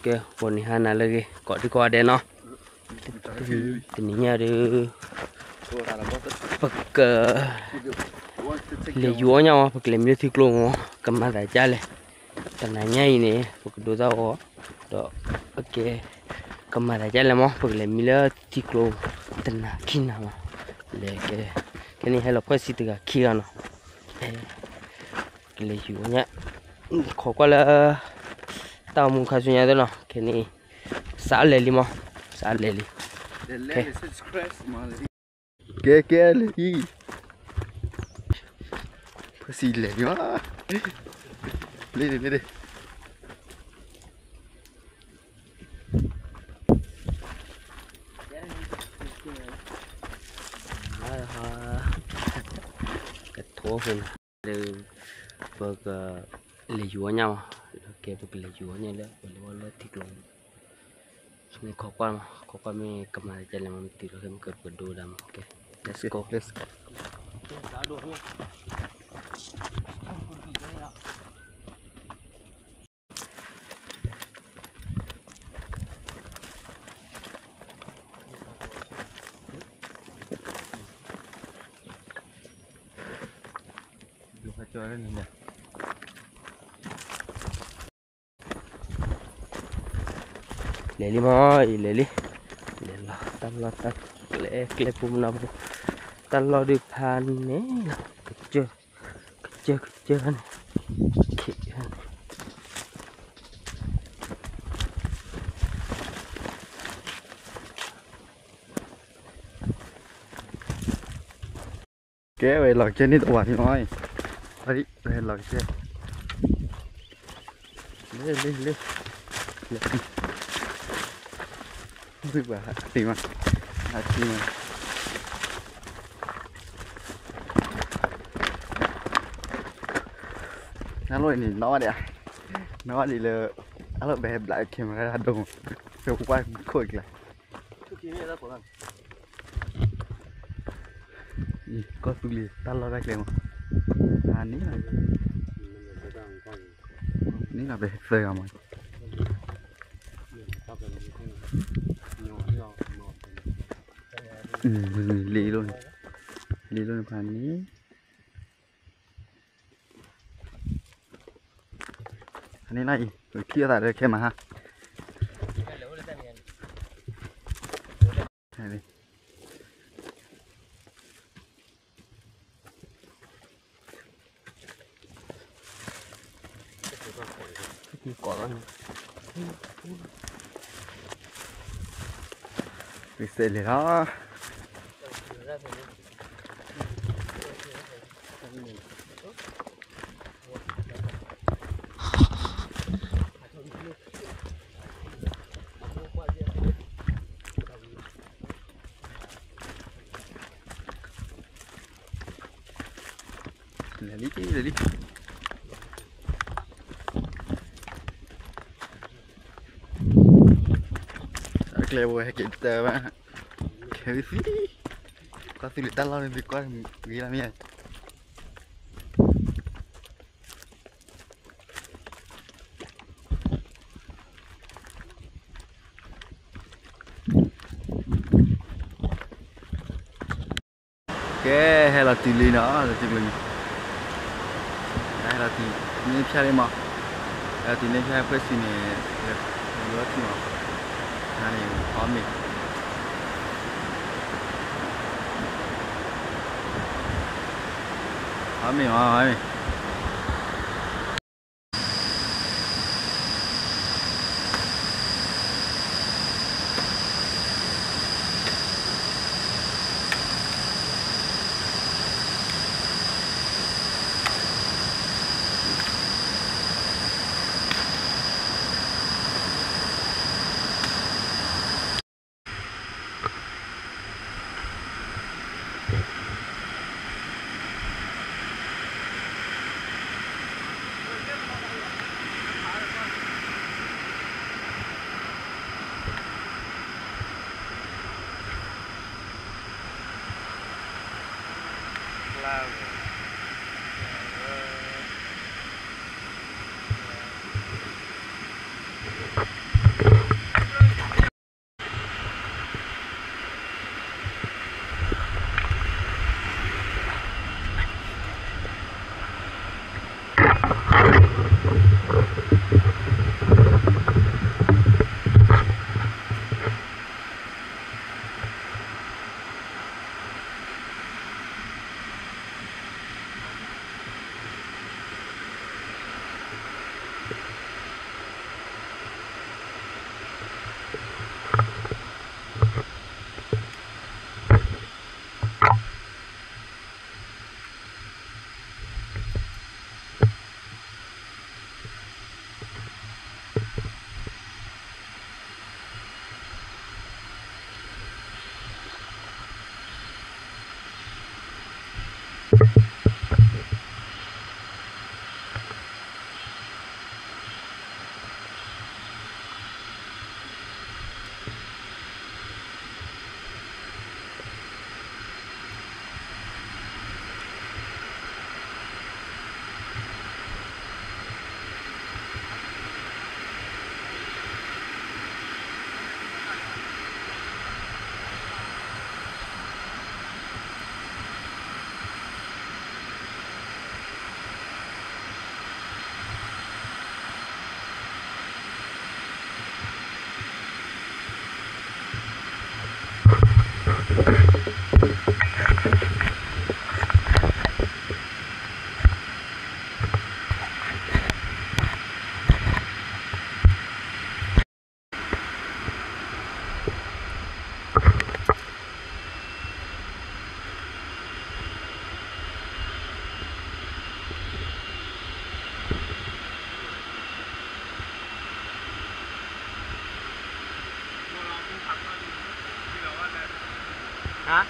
ကဲ ဂီၤနံၤဟါနၤလၢအဂ့ၤ ကိးဒံကိးဂၤဒဲးနီၤ, တနံၤညါဒီး ပက လဲၤယူၤအီၣ်ညၣ်မး ပကလဲၤမံလၢထံကျိမး ကမၤသးဒ်လဲၣ်, တနၤညါအံၤန့ၣ် ပကဒိသၣ်အီၤ ဒီး ပက ကမၤသးဒ်လဲၣ်မး ပကလဲၤမံလၢထံကျိ တနၤခံနၤမး, လဲၤကဲ ခဲန့ၣ်ဟဲလီၤဖှီၣ်ဆံတဂၤခံဂၤနီၤ, ကလဲၤယူၤအီၣ်ညၣ် ခိးကွၢ်လၢ တၢ်အိၣ်မူခါဆူညါသ့ၣ်နီၤ, ခဲန့ၣ် စးလဲၤလံမး စးလဲၤလံ, ကဲကဲလဲၤလံ, ဖှီၣ်ဆံလဲၤလံမး, လ့လ့လ့လ့ ကထိၣ်ဃိန့ၣ် ဒီး ပက လဲၤယူၤအီၣ်ညၣ်မး, ကဲ ပကလဲၤယူၤအီၣ်ညၣ်လၢ ပလဲၤဝဲလၢထံကျိ, မ့ၢ်ခိးကွၢ်မး ခိးကွၢ်မ့ၢ်ကမၤဒ်လဲၣ်မး မ့ၢ်တုၤလီၤခဲမ့ၢ်ကပကဒိဒၣ်မး, ကဲ let's go. လဲၤလံမး အံၤလဲၤလံ, လဲၤလီၤ တၢ်လီၢ်တၢ်ကျဲ ကျဲပူၤမနုၤပူၤ, တၢ်လီၢ်ဒုးဖးန့ၣ်လီၤ, ကစၢၢ် ကစၢၢ် ကစၢၢ်န့ၣ် ကဲ ဝဲလီၤကစၢၢ်န့ၣ်တဝၤန့ၣ်မး, ဝဲလီၤကစၢၢ်, လ့လ့လ့, ဘုပှၤဟးတ့မး, ဟးတ့မး, အလိၣ်န့ၣ် နီၣ်ဘၣ်ဒံး, နီၣ်ဘၣ်ဒံးလၢ အလိၣ်ဘဲဘျး camera ဒိၣ်မး, ကကွၢ်ခိၣ်ကျါ ကီၢ်သူလ့ၤတၢ်လီၢ်တၢ်ကျဲမး, န့ၣ်လီၤ, န့ၣ်လီၤ ပသၢဂၤမး, လ့လိာ်န့ၣ်, လ့လိာ်န့ၣ်ဖးန့ၣ် အန့ၣ်လီၤအံၤ ပကထံၣ်အသးဒီးခဲမးဟါ, ပစဲးလဲၤလီၤ. လဲၤလံ လဲၤလံ တၢ်ကျဲဝဲဟဲက့ၤတၢ်ဘၣ် ခဲဝံသံ ကီၢ်သူလ့ၤတၢ်လီၢ်န့ၣ် ကွၢ်ဂ့ၤလီၤမ့ၢ်ဧါ. ကဲ ဟဲလီၤတုၤလံနီၤ လၢထံကျိန့ၣ် ဟဲလီၤတုၤန့ၣ်ဖျါလံမး ဟဲလီၤတုၤန့ၣ်ဖျါဖှဲၣ်ဆံန့ၣ် လီၤထံမး န့ၣ် ဟီမ့ၢ် ဟီမ့ၢ်မး ဟီမ့ၢ် ဟါထ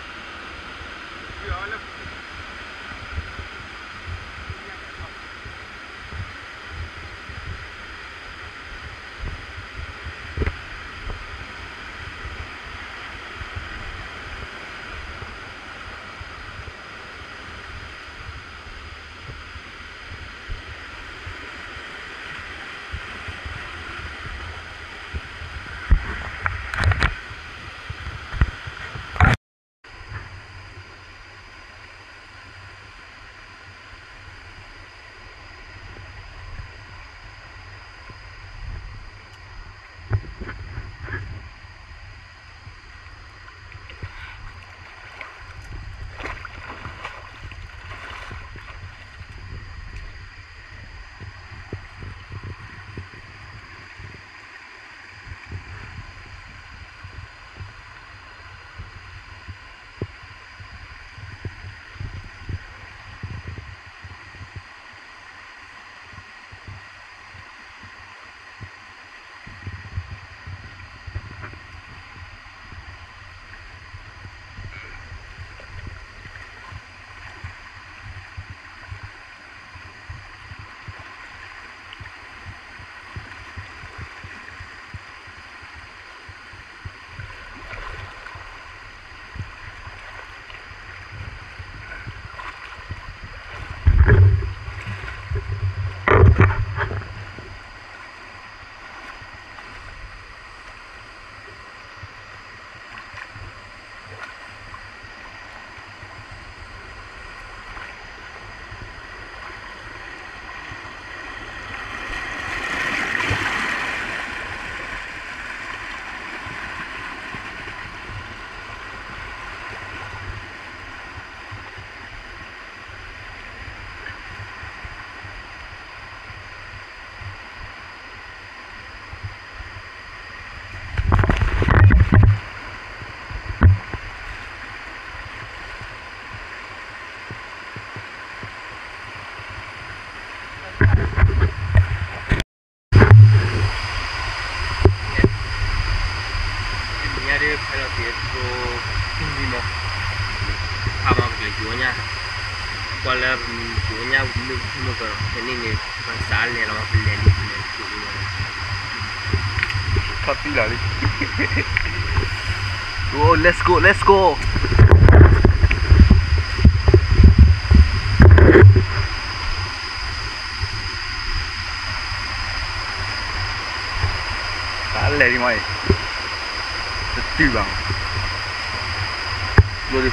ီၣ်သံလီၤလံ Go, let's go, let's go. တၢ်လဲၤဒံးမးအံၤ တတုၤဘၣ်မး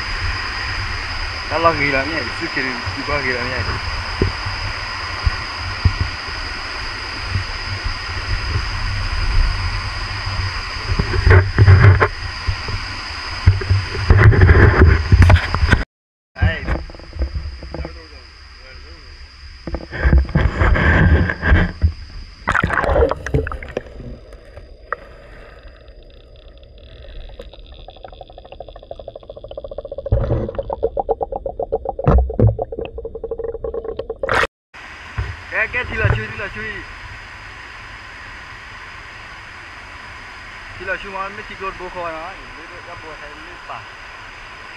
ယိၤဒုး တၢ်လီၢ်ဂ့ၤလီၤမ့ၢ် စုက့ၤဒုး စုက့ၤဂ့ၤလီၤမ့ၢ် ကဲ ကဲ ထံၣ်လီၤဆူ ထံၣ်လီၤဆူအံၤ ထံၣ်လီၤဆူမး မ့ၢ်ထံကျိတဘိဃီနီၤ လၢတၢ်ဘိဟဲလၢပၢ်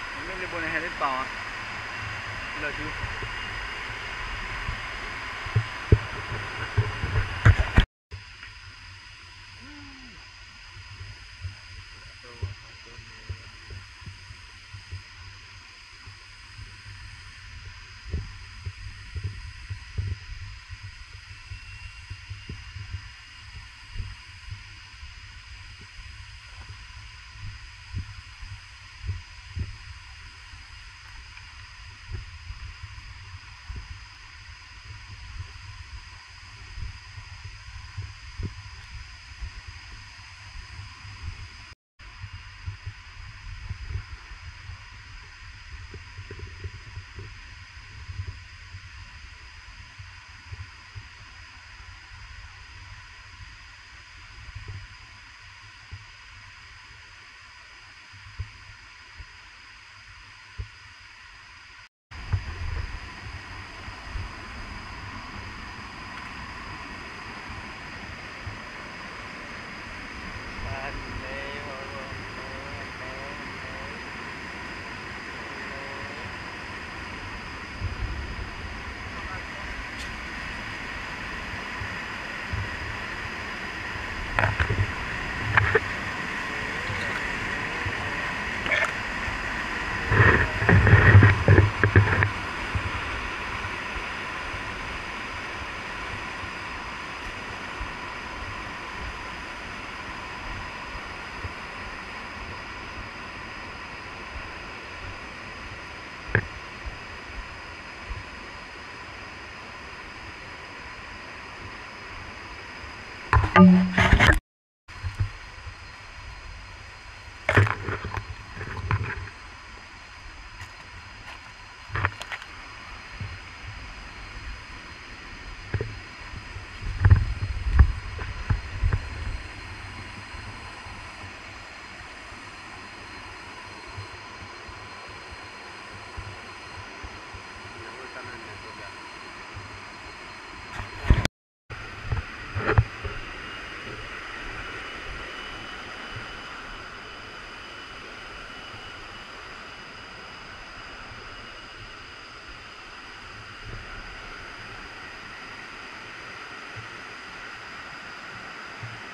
မ့ၢ်လၢဘိန့ၣ်ဟဲလၢပၢ်မး ထံၣ်လီၤဆူ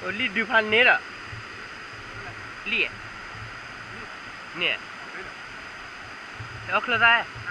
လံၣ်ဒုးဖးန့ၣ်ဒီး, လံၣ်, န့ၣ်, ဟဲအီၣ်ချၢသး.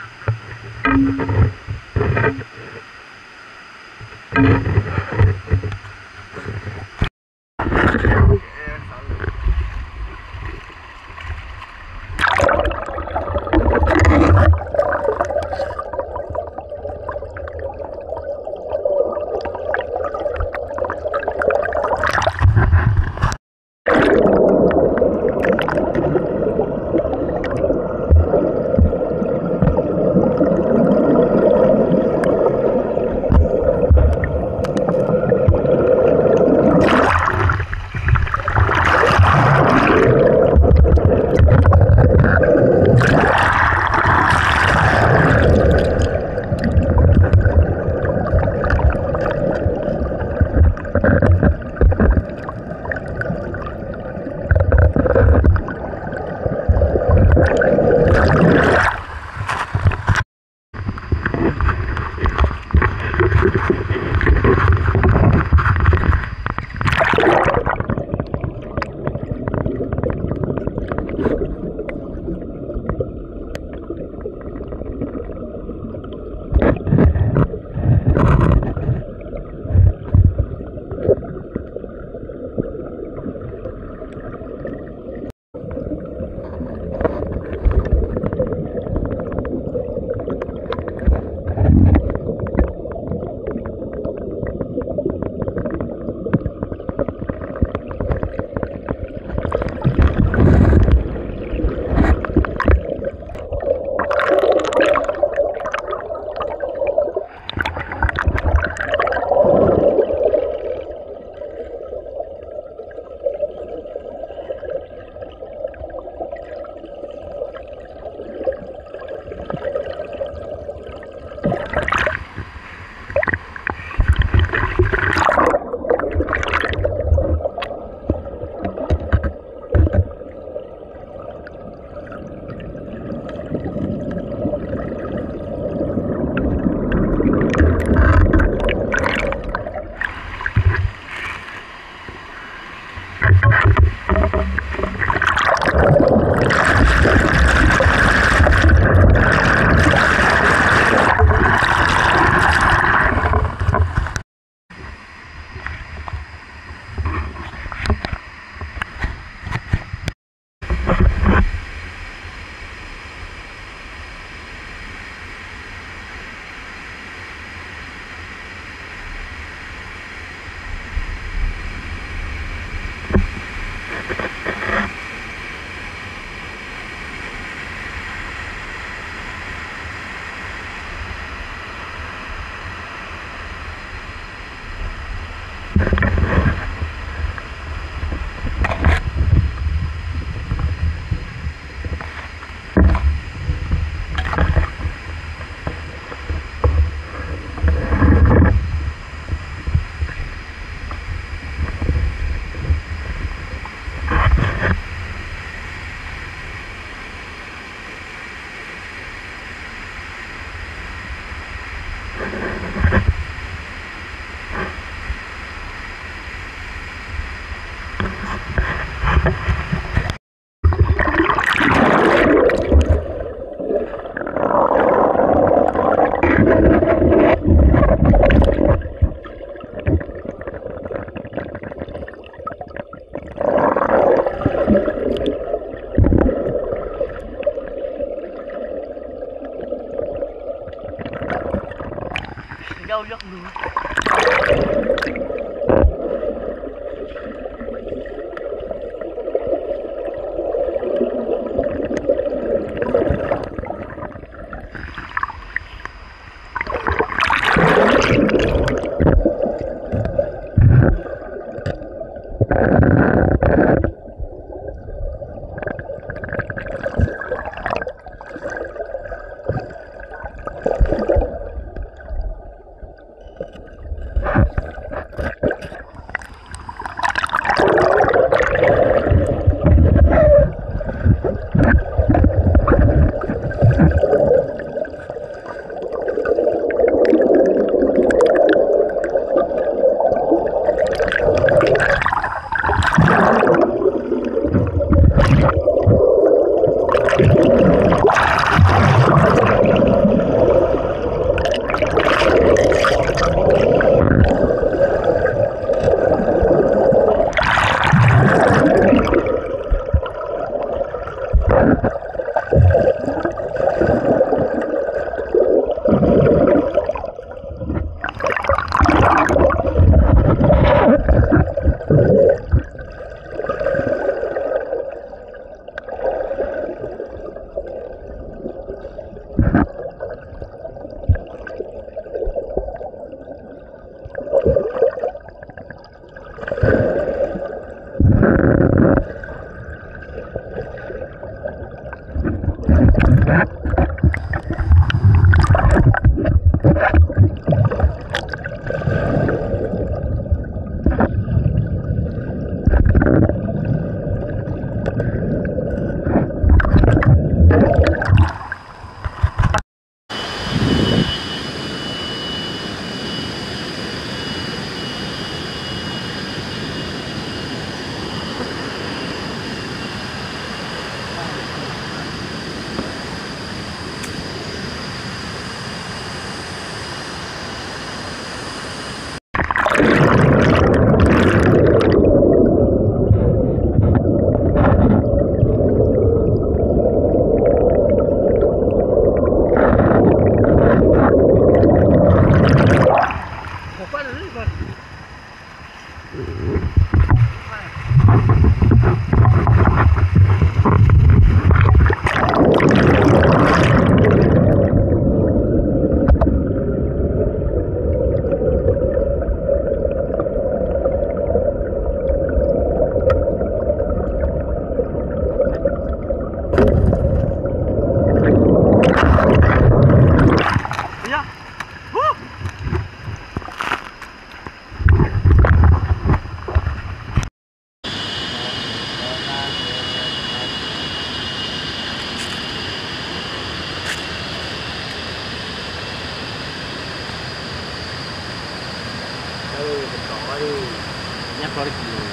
ကတီၤ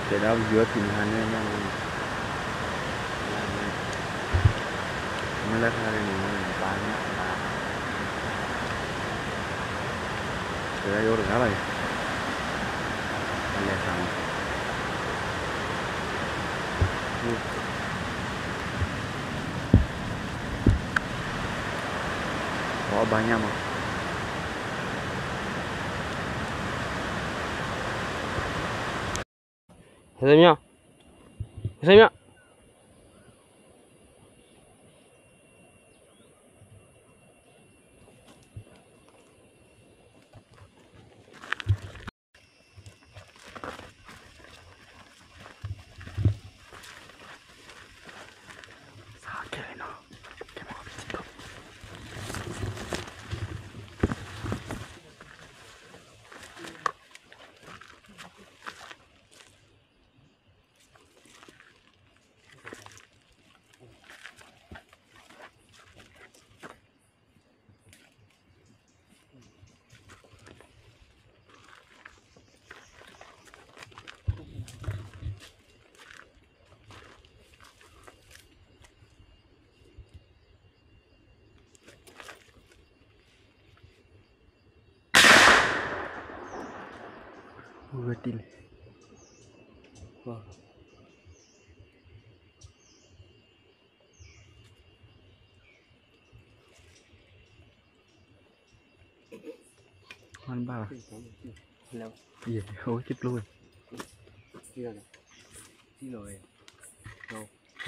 ဝဲဒၣ် ညၣ်ဖျီတကံၤန့ၣ် တဲဒၣ်ပယီၤထံနဟါန့ၣ် မ့ၢ်လၢခါန့ၣ် ပၢ်ညၣ်ပၢ် တဲဒၣ်ယအိၣ်တဂၤလီၤအံၤ အလဲၤသးမး ပှၤအီၣ်ဘၣ်ညၣ်မး ဟဲသ့ၣ်မၠီၣ် ဟဲသ့ၣ်မၠီၣ် ဝဲတံၢ်န့ၣ် မ့ၢ်ဘၣ်ဘၣ် ယအိ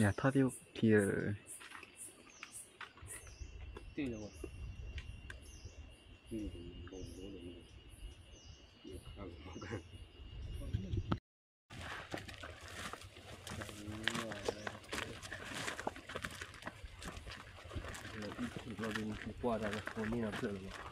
ၣ်က့ၤပျိဝဲ ယထီၣ်သ့ၣ်ခံ ကွၢ်တၢ်လၢဖိန့ၢ်ဒီးဖျၢၣ်လီၤ.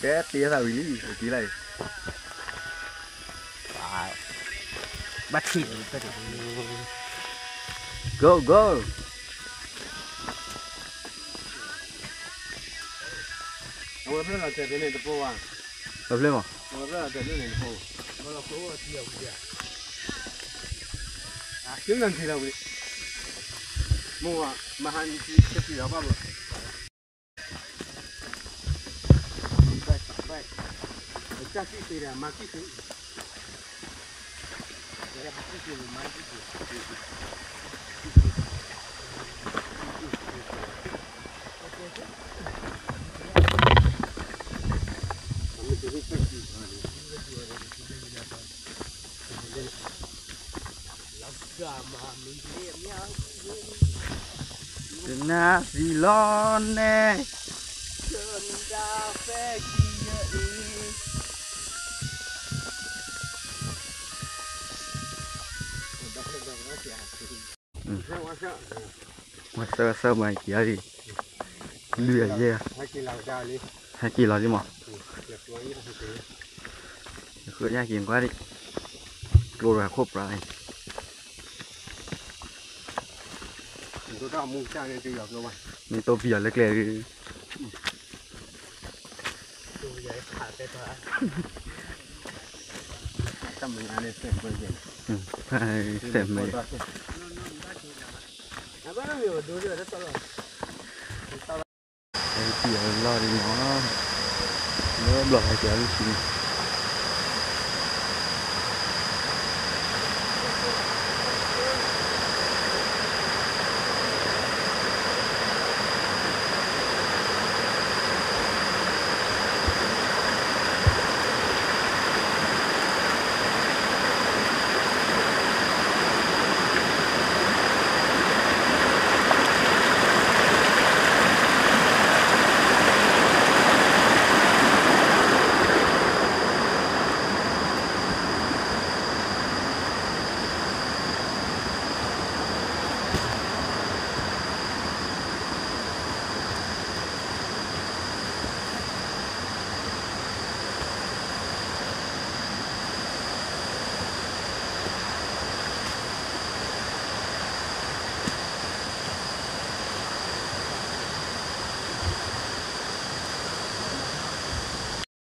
ကဲ တ့သးဝံၤလံ အိၣ်က့ၤလၢအံၤ ဘၣ်ထံၣ် Go, go. အဝဲဖျၢၣ်လီၤတဲာ်ဖဲန့ၣ်တပိၢ်ဘၣ်. အဝဲဖျၢၣ်မး. အဝဲဖျၢၣ်လီၤတဲာ်ဖဲန့ၣ်တပိၢ်. ကနၣ်ထံလီၤဝံၤ မ့ၢ်ဝဲ မဟါန့ၣ် တထံၣ်လီၤဘၣ်ဘၣ်. တနၢ်သံလီၤနဲၣ်. ဝဲဆၢဝဲဆၢမၤက့ၤအီၤလံ, လွံၢ်အယဲၢ်, ဟဲက့ၤလီၤလံမး, ဃုညါက့ၤကွၢ်ဒံး, ကျိတဂၤခိၣ်ပြးအံၤ, မ့ၢ်တိၢ်ပယီၤလၢကျဲဒံး, စဲးမ့ၢ်, ဟဲက့ၤလီၤဒံးမး, လၢဘျီဟဲက့ၤအီၤလၢဆံန့ၣ်,